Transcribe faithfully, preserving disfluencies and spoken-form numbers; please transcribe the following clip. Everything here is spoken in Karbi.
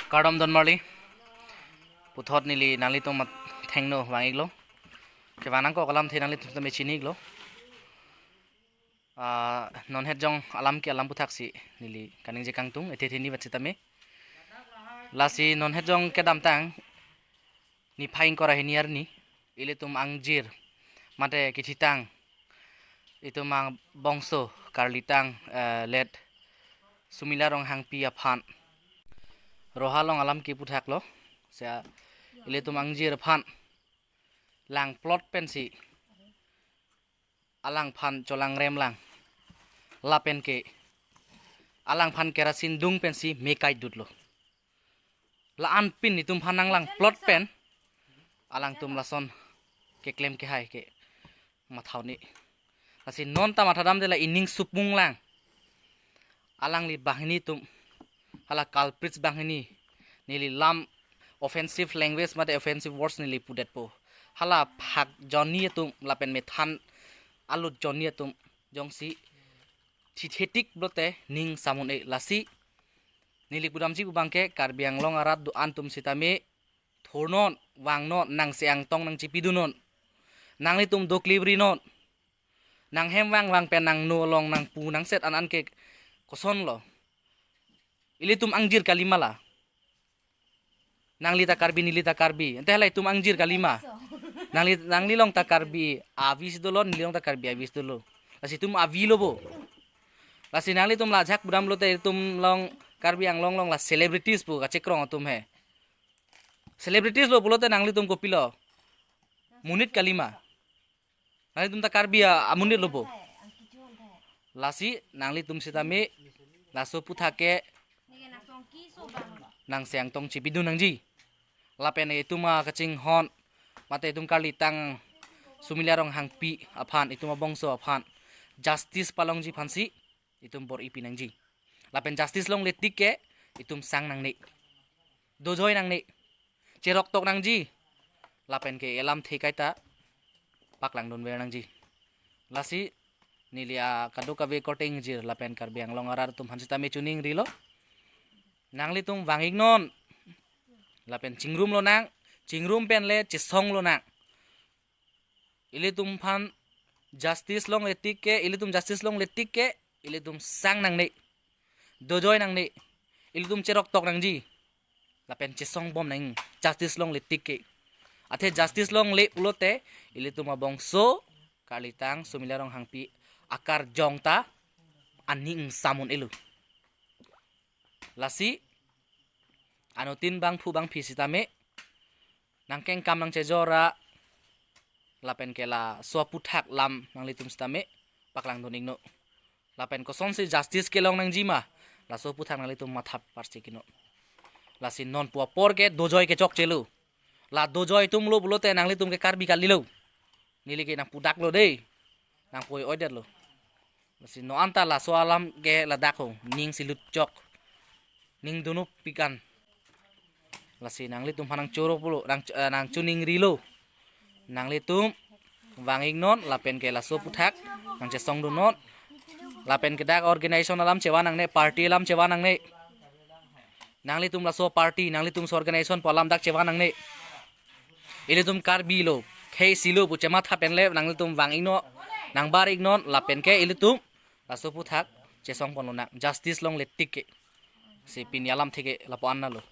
Kardom don marli. Puthot neli nanglitum athengno vang-iklo. Kevang nangkok alamthe nanglitum sitame chini-iklo. Ah, non het jong alam ke alam aputhaksi neli kaningje kangtung, ethe theni vat sitame. Lasi non het jong kedamtang niphai ingkoi ra hini arni ilitum angjir mate kithitang, itum abongso karlitang, eh, let Sumila Ronghangpi aphan roha along alam kiputhaklo. Seta ilitum angjir aphan lang plot pensi alangphan cholangrem lang, lapen ke alangphan kerasin dung pensi me kaidutlo. La-anpin itumphan nanglang plot pen alangtum lason keklem kehai ke matha un-e. Lasi non ta mathadamde la ining supung lang. Alangli banghini atum, hala culprits banghini, neli lam offensive language mate offensive words neli pudetpo. Hala phak jonni atum lapen methan alut jonni atum jongsi chithetik pulote ning sam un-e. Lasi neli pudamji pu abangke Karbi Anglong arat do-an atum sitame thurnon, vangnon, nangse angtong nangchipidunnon. Nanglitum doklibri non. Nanghem vang vang pen nangno along nangpu nangset an an ke kosonlo. Ilitum angjir kalima la. Nangli ta Karbi, neli ta Karbi. Ante hala itum angjir kalima. Nangli, nangli along ta Karbi avi si dolo, neli along ta Karbi avi si dolo. Lasi itum avilo bo. Lasi nanglitum la ajak pudam lote itum along Karbi Anglong along la celebrities pu kachekrong atum he. Celebrities lo pulote nanglitum kopilo? Monit kalima. Nanglitum ta Karbi a, amonit lo bo. Lasi nanglitum sitame laso aputhak ke nangse angtong chipidun nangji. Lapen itum akachinghon mate itum karlitang Sumila Ronghangpi aphan, itum abongso aphan justice palongji aphansi itum bor-ipi nangji. Lapen justice longle tik ke itum sang nangne, dojoi nangne, cheroktok nangji. Lapen ke alamthe kaita paklangdunver nangji. Lasi neli akadokave korte ingjir lapen Karbi Anglong arat atum aphan sitame choningrilo. Nanglitum vang-iknon. Lapen chingrum lonang, chingrum pen le chesong lonang. Ilitumphan justice longle tik ke, ilitum justice longle tik ke, ilitum sang nangne, dojoi nangne, ilitum cheroktok nangji. Lapen chesong bom nang justice longle tik ke. Athe justice longle pulote ilitum abongso karlitang Sumila Ronghangpi akarjong ta aning sam un-elo. Lasi anuttin bangphu bangphi sitame nangkengkam nangchejor ra lapen ke laso aputhak alam nanglitum sitame paklangdun-iknon. Lapen kosonsi justice kelong nangjima, laso aputhak nanglitum matha parsi iknon. Lasi non pu apor ke dojoi kechokchelo. La dojoi atum lo pulote nanglitum ke Karbi kalilo. Neli ke nangpudaklo dei. Nangpoi oidetlo. Lasi non anta laso alam ke ladak ho, ning si lutchok, ning dunupik an. Lasi nanglitum aphan nangchoro pulo, nang, eh, nangchoningrilo. Nanglitum vang-iknon lapen ke laso aputhak nangchesongdunnon. Lapen ke dak organization alam chevan nangne, party alam chevan nangne. Nanglitum laso party, nanglitum laso organization pu alam dak chevan nangne. Ilitum Karbi lo, khei silo pu chematha pen le nanglitum vang-iknon, nangbar-iknon, lapen ke ilitum laso aputhak chesongpon lonang, justice longle tik ke. Si pini alamthe ke lapu-an nalo.